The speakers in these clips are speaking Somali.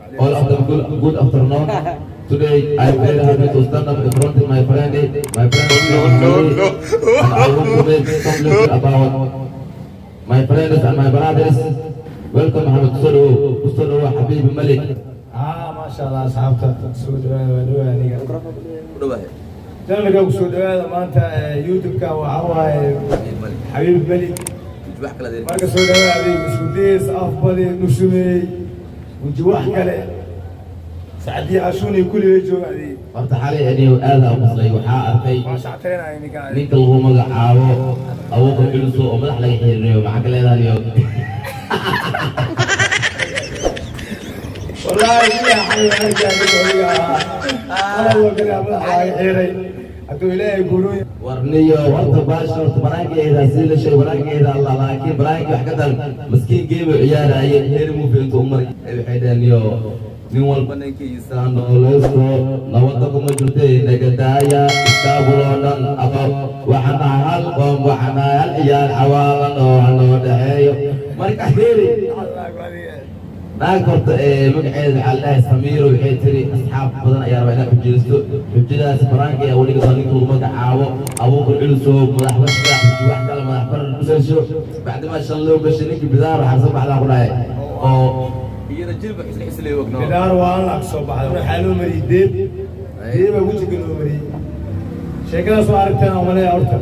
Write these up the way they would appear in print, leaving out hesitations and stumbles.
All of them, good, good afternoon. Today I'm very happy to stand up in front of my friend, No, no, no. and I want to make some little about my friends and my brothers. Welcome, Mohammed Solo, Solo Habib Malik. Ah, maasha Allah, asxaabta soo dhawaada, waa dhawaada aniga Ku dhawahay. Channelka ku soo dhawaada. Maanta YouTube-ka waxaa waaye Xabiib Malik. Wax kale adeer. Marka soo dhawaada, isku days afbadi nushumeey weji wax kale sacdiya cashuuni kulli way joogaan. Horta xalay anigu aad aan u qoslay, waxaa arkay Waa shacteynaya ninka. Ninka lagu magacaabo Abuukar Culuso oo madax laga xiriiriyo, maxaa ka leedahay yo? Wallaahi billahi, xalay arkaa ninka odaga ahaa qalad loo galaa, madax laga xiiray hadduu Ilaahay guurooy. Warniyo, horta baasha, horta banaankeeda sii la sheego, banaankeeda Allah, laakiin banaanki wax ka daran maskiin game uu ciyaaraaye, heer movie intuu u maray, waxay dhaheen yo, nin walba ninkiisa noolaysto, nabadda kuma jirtay, nagadaaya iskaabuloo dhan abo, waxaan nahay hal qoom, waxaan nahay hal ciyaal xawaalan oo hanoo dhexeeyo. Marka heeri naag horta magaceeda waxaa la dhahay Samiiro, waxay tiri asxaab badan ayaa rabaa inaad xujaysto, xujadaas banaanka ayaa weliga doon ninka lagu magacaabo Abuukar Culusow, madax bashka xuji wax kale, madax barar kusasho bacdimaa shan loo gashay ninkii bidaar waxaa soo baxdaa ku dhahay oo Iyada jilba isla isla ogno. Bidaar waa la soo baxday, waxaa loo mariyey deeb, deeba wejiga loo mariyey. Sheekadaas waa aragteen oo maleeya horta.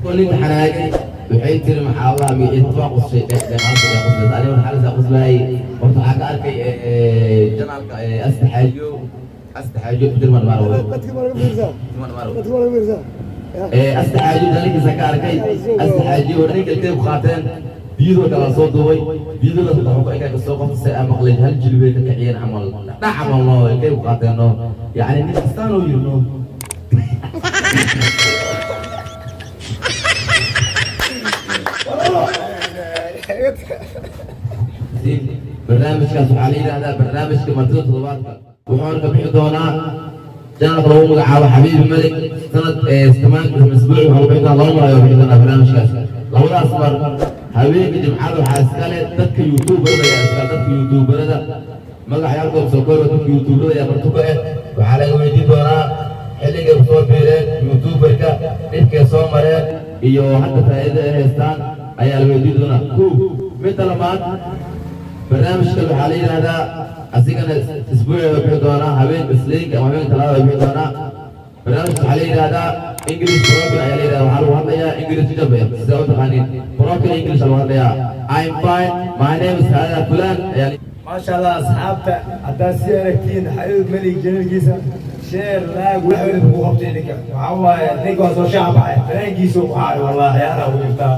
Oo ninka xanaagay, waxay tiri maxaa Allah magaciisa waa qushay dheeqaanta ee quslaysa, aniga waxaa la quslaayay. Horta waxaa ka arkay channelka Astaxaajiyo, Astaxaajiyo Dirman Maaro, Astaxaajiyo channelkiisa ka arkay, Astaxaajiyo ninka ilkay ku qaateen video kala soo duubay, videodaas wuxuu ku ekay soo qofta si aan maqlay hal jilbay ka kiciyeen camal dhac camal no, ilkay ku qaateen no, yacni nin kastaan oo yiri no. Barnaamijkaas waxaa la yidhahdaa barnaamijka martida toddobaadka, wuxuuna ka bixi doonaa channelka lagu magacaabo Xabiibi Malik sanad tamaanka isbuuci. Wuxuu bixi doonaa laba mar ayuu bixi doonaa barnaamijkaas. Labadaas mar, habeenka Jimcada waxaa iskale dadka youtuberada ayaa iskale, dadka youtuberada magacyaalkooda soo kooba, dadka youtuberada ayaa marti ku ah. Waxaa laga weydiin doonaa xilligay soo biireen youtuberka, dhibkay soo mareen iyo hadda faa'iidada ay haystaan ayaa la weydiin doonaa. Kow midda labaad, barnaamijkan waxaa la yidhahdaa asigana isbuuci waa bixi doonaa, habeen Isliinka ama habeen Talaada waa bixi doonaa. Barnaamijka waxaa la yidhahdaa English broken ayaa la yidhahdaa. Waxaa lagu hadlayaa English jabe, sida u taqaaniin broken English lagu hadlayaa. "I'm fine, my name is hada fulan" ayaa. Maasha Allah, asxaabta, haddaad si aragtiin Xabiib Malik channelkiisa, share, like, wax waliba ku qabtay. Ninka waxaa waaye, ninka waa soo shaac baxay, dareenkiisa ku xaaray, wallahi ciyaaraha ku jirtaa.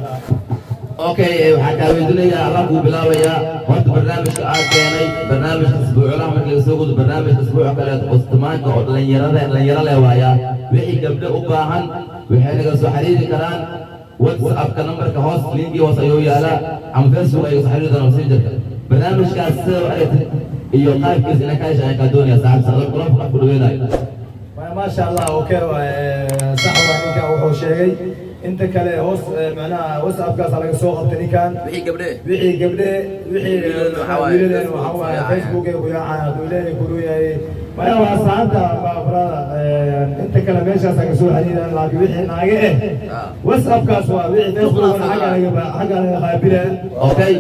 Okay, waxaa kaa weydiinayaa, Allah kuu bilaabayaa. Horta barnaamijka aa keenay, barnaamijka isbuuclaha, marka laga soo gudo barnaamijka isbuuca kaleeto oo istamaanka oo dhalinyarada, dhalinyaro leh waayaa, wixii gabdho u baahan waxay naga soo xiriiri karaan WhatsAppka, nambarka hoos, linkii hoos ayuu yaalaa, ama Facebook ayay soo xiriiri doonaan, Messengerka. Barnaamijkaas sida u aragtid iyo qaabkiisa inaa ka hesha ayaan kaa doonaya, saaxiib saqal kula ku dhaweynayo. Maasha Allah, okay, sax waa ninkan wuxuu sheegay. Inta kale hoos macnaha WhatsAppkaas laga soo qabtay ninkan. Wixii gabdhe. Wixii gabdhe, wixii wiilalna waxaa waaye wiilalena waxaa waaye Facebook Facebook ay ku yaacaan, hadduu Ilaahay kulu yahay. Maya, waa saanta brother, inta kale meeshaas ka soo xiriiraan, laakiin wixii naage eh WhatsAppkaas waa, wixii Facebook xagga laga qaabilaa. Okay,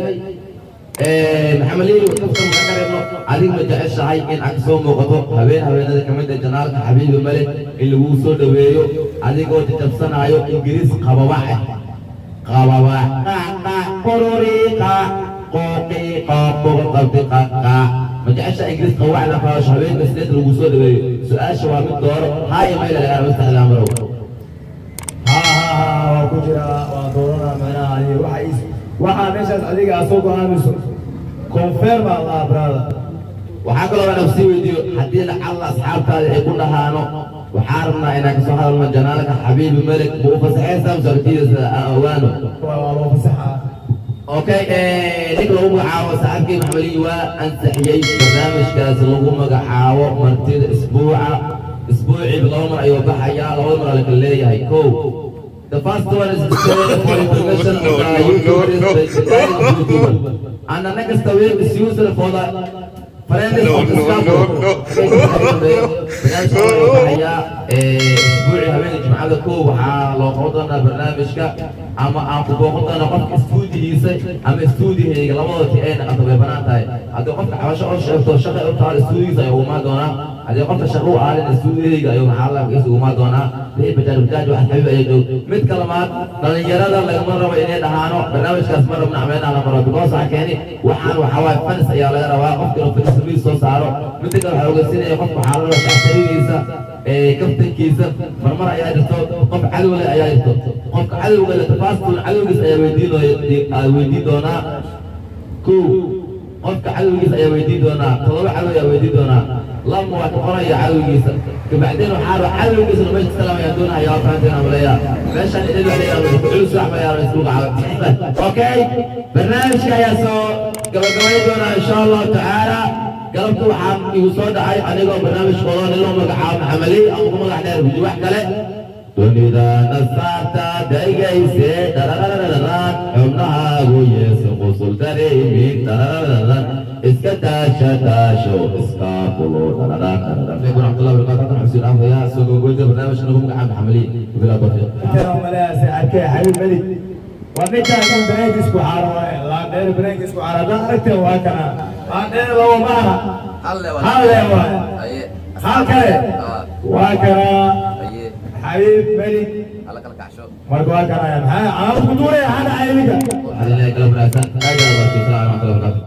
Maxamed Liili, kaftan markaan ka reebno, adiga ma jeceshahay in aad soo muuqato habeen habeenada ka mid ah channelka Xabiibi Malik, in laguu soo dhaweeyo adigoo jajabsanaayo Ingiriis qababax ah, qababax, qaac qaac qororiiqa qooqi qooq qabti qaac? Ma jeceshahay Ingiriis qababax la qaadasho, habeenka Isniinta laguu soo dhaweeyo? Su-aasha waa mid dooro haaya mayla lagaa mastaxdaa marow. Ha ha ha, waa ku jiraa, waa dooranaa. Macnaha waxa is waxaa meeshaas adiga aad soo go'aamiso, confirm Allah, brother. Waxaa kaloo aan sii weydiiyo, haddii lacalla asxaabtaada ay ku dhahaano waxaa rabnaa inaan kasoo hadalno channelka Xabiibi Malik, ma u fasaxaysaa mise aragtidiisa aan ogaano? Waa loo fasaxaa. Okay, ninka lagu magacaabo saaxiibkii Maxamed Ali waa ansixiyey barnaamijkaasi lagu magacaabo martida isbuuca. Isbuuciiba laba mar ayuu baxayaa, labada mar la kala leeyahay. Kow, the first one is story for information of the YouTubers, the kind of YouTuber, and the next week is used for the Friends No, of no, Istanbul. no, no. Barnaamijka waxaa baxayaa isbuucii habeenka Jimcada kow waxaa loo qaban doonaa barnaamijka ama aan ku booqan doonaa qofka istuudihiisa ama istuudihayga, labadooda ti ay naqato way banaan tahay. Haddii qofka cabasho oo sheegto shaqa u taal, istuudihiisa ayuu imaan doonaa. Haddii qofka shaqo u aalin, istuudihayga ayuu maxaa la magaciisa ugu imaan doonaa. Wixii bajaaj bajaaj wax xabiib ayaa joog. Mid kalamaad, dhalinyarada lagama rabo inay dhahaano barnaamijkaas ma rabna ama inaan la maro, because waxaa keeni waxaan waxaa waaye fans ayaa laga rabaa qofka inuu fans soo saaro. Midda kale, waxaa ogeysinaya qofka waxaa la rabaa shacsharigiisa, kaftankiisa. Marmar ayaa jirto qof cadow leh ayaa jirto. Qofka cadowga leh tafaastun cadowgiis ayaa weydiin doonaa. Kow, qofka cadowgiisa ayaa weydiin doonaa. Todoba cadow ayaa weydiin doonaa. Lama waa ka qoraya cadowgiisa. Kabacdeen waxaa raba cadowgiisana meesha salaam ayaan doonaya. Waa fahanteen amaleeya meeshaan idin wax leeyahay culus wax ma yaalo isku qaado. Okay, barnaamijka ayaa soo gabagabayn doonaa insha Allahu tacaala. Galabta waxaa igu soo dhacay anigoo barnaamij qodo nin loo magacaabo Maxamali ama ku magac dheer Guji wax kale. Dunida nasaarta daygayse dharararararan, xubnahaagu yeeso qusul dareemin dhararararan, iska daasha daasho iska bulo dhararan dhararan. Alaykum waraxmatullahi wabarakaatu. Halkan xuseen afaya soo gogoynta barnaamijka lagu magacaabo Maxamali bilaa tawfiiq. Intaan umaleeyaa saaxiibkay Xabiib Malik waa ninkaan kan banaankiis ku xaara waaye. Laandheer banaankiis ku xaara haddaan aragteen waa kana. Laandheer laba maaha. Hal le waa. Hal le waaye. Haye. Hal kale waa kana. Haye. Xabiib Malik. Hala kala kacsho. Marka waa kana. Maxaa calaamad ku tuuraya? Maxaa dhacay iminka? Waxaan leeyahay galab wanaagsan, aad iyo aad. Salaam warahmatullahi wabarakatu.